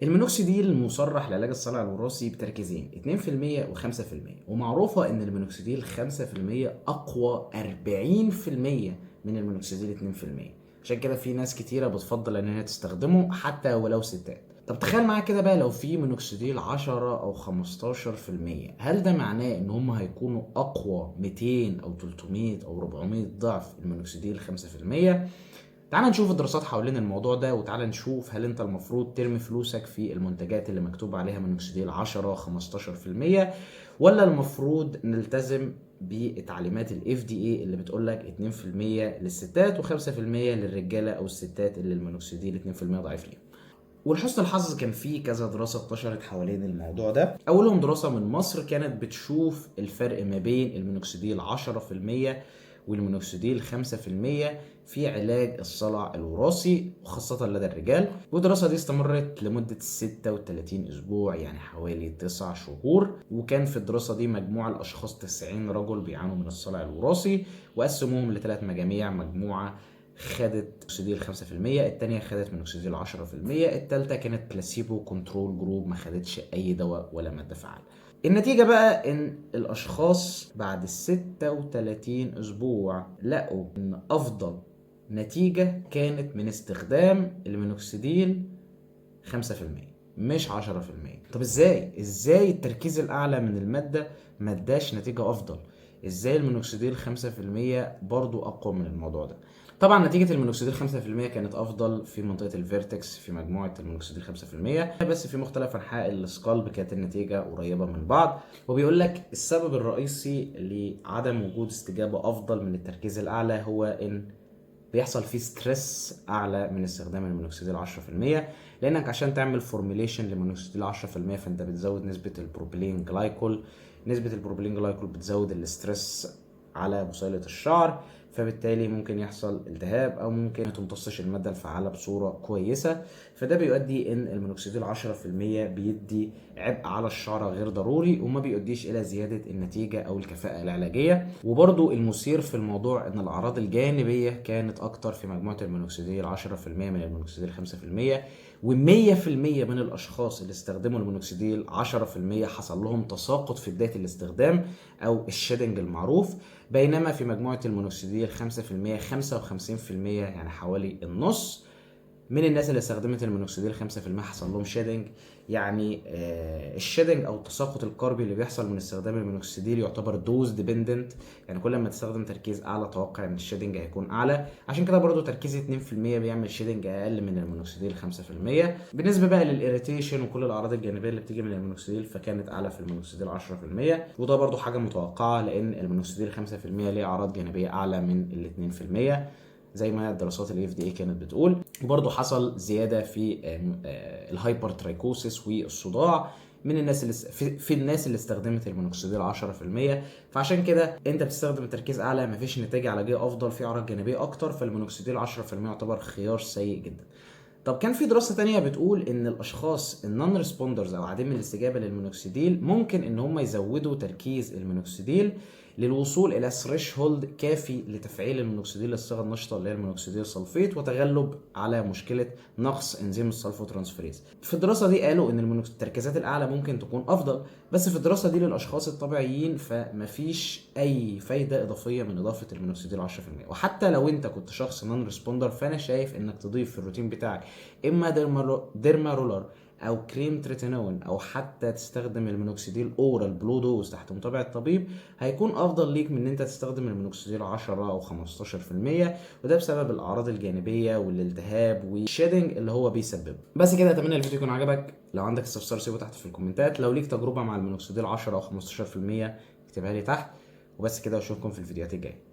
المينوكسيديل مصرح لعلاج الصلع الوراثي بتركيزين 2% و5%، ومعروفة ان المينوكسيديل 5% اقوى 40% من المينوكسيديل 2%. عشان كده في ناس كتيرة بتفضل ان هي تستخدمه حتى ولو ستات. طب تخيل معايا كده بقى لو في مينوكسيديل 10 او 15%، هل ده معناه ان هم هيكونوا اقوى 200 او 300 او 400 ضعف المينوكسيديل 5%؟ تعال نشوف الدراسات حوالين الموضوع ده، وتعال نشوف هل انت المفروض ترمي فلوسك في المنتجات اللي مكتوب عليها مينوكسيديل 10 15%، ولا المفروض نلتزم بتعليمات ال FDA اللي بتقولك 2% للستات و5% للرجالة او الستات اللي المينوكسيديل 2% ضعيف ليهم. ولحسن الحظ كان في كذا دراسة انتشرت حوالين الموضوع ده. أولهم دراسة من مصر كانت بتشوف الفرق ما بين المينوكسيديل 10% والمينوكسيديل 5% في علاج الصلع الوراثي وخاصة لدى الرجال. والدراسة دي استمرت لمدة 36 أسبوع، يعني حوالي 9 شهور. وكان في الدراسة دي مجموع الأشخاص 90 رجل بيعانوا من الصلع الوراثي، وقسموهم لثلاث مجاميع. مجموعة خدت مينوكسيديل 5%، التانية خدت مينوكسيديل 10%، التالتة كانت placebo control group ما خدتش أي دواء ولا مادة فعالة. النتيجة بقى إن الأشخاص بعد 36 أسبوع لقوا إن أفضل نتيجة كانت من استخدام المينوكسيديل 5% مش 10%. طب إزاي التركيز الأعلى من المادة ما اداش نتيجة أفضل؟ إزاي المينوكسيديل 5% برضو أقوى من الموضوع ده؟ طبعا نتيجة المينوكسيديل 5% كانت أفضل في منطقة ال vertex في مجموعة المينوكسيديل 5%، بس في مختلف أنحاء ال scalp كانت النتيجة قريبة من بعض. وبيقول لك السبب الرئيسي لعدم وجود استجابة أفضل من التركيز الأعلى هو إن بيحصل فيه stress أعلى من استخدام المينوكسيديل 10%، لأنك عشان تعمل formulation لمينوكسيديل 10% فأنت بتزود نسبة ال propylene glycol. نسبة ال propylene glycol بتزود ال stress على بصيلة الشعر، فبالتالي ممكن يحصل التهاب او ممكن ما تمتصش المادة الفعالة بصورة كويسة. فده بيؤدي ان المينوكسيديل 10% بيدي عبء على الشعر غير ضروري وما بيؤديش الى زيادة النتيجة او الكفاءة العلاجية. وبرضو المثير في الموضوع ان الاعراض الجانبية كانت اكتر في مجموعة المينوكسيديل 10% من المينوكسيديل 5%، و100% من الاشخاص اللي استخدموا المينوكسيديل 10% حصل لهم تساقط في بداية الاستخدام او ال shedding المعروف، بينما في مجموعة المينوكسيديل 5% 55%، يعني حوالي النص من الناس اللي استخدمت المينوكسيديل 5% حصل لهم shedding. يعني ال shedding او التساقط الكربي اللي بيحصل من استخدام المينوكسيديل يعتبر dose dependent، يعني كل ما تستخدم تركيز اعلى توقع ان ال shedding هيكون اعلى. عشان كده برضو تركيز 2% بيعمل shedding اقل من المينوكسيديل 5%. بالنسبة بقى لل irritation وكل الاعراض الجانبية اللي بتيجي من المينوكسيديل فكانت اعلى في المينوكسيديل 10%، وده برضو حاجة متوقعه لان المينوكسيديل 5% ليه اعراض جانبيه اعلى من ال 2% زي ما دراسات ال FDA كانت بتقول. وبرضه حصل زيادة في ال hypertrichosis والصداع من الناس اللي في الناس اللي استخدمت المينوكسيديل 10%. فعشان كده انت بتستخدم تركيز اعلى مفيش نتيجة علاجية افضل، في اعراض جانبيه اكتر، فالمينوكسيديل 10% يعتبر خيار سيء جدا. طب كان في دراسة تانية بتقول ان الاشخاص ال non responders او عديم الاستجابة للمينوكسيديل ممكن ان هم يزودوا تركيز المينوكسيديل للوصول الى threshold كافي لتفعيل المينوكسيديل للصيغه النشطه اللي هي ال minoxidil sulfate وتغلب على مشكلة نقص انزيم ال sulfotransferase. في الدراسة دي قالوا ان التركيزات الاعلى ممكن تكون افضل، بس في الدراسة دي للاشخاص الطبيعيين فمفيش اي فايده اضافية من اضافه المينوكسيديل 10%. وحتى لو انت كنت شخص non responder فانا شايف انك تضيف في الروتين بتاعك اما derma roller او كريم تريتينون او حتى تستخدم المينوكسيديل oral ب low dose تحت متابعه الطبيب، هيكون افضل ليك من ان انت تستخدم المينوكسيديل 10 او 15%، وده بسبب الاعراض الجانبية والالتهاب وال shedding اللي هو بيسببه. بس كده، اتمنى الفيديو يكون عجبك. لو عندك استفسار سيبه تحت في الكومنتات، لو ليك تجربه مع المينوكسيديل 10 او 15% اكتبها لي تحت. وبس كده، واشوفكم في الفيديوهات الجاية.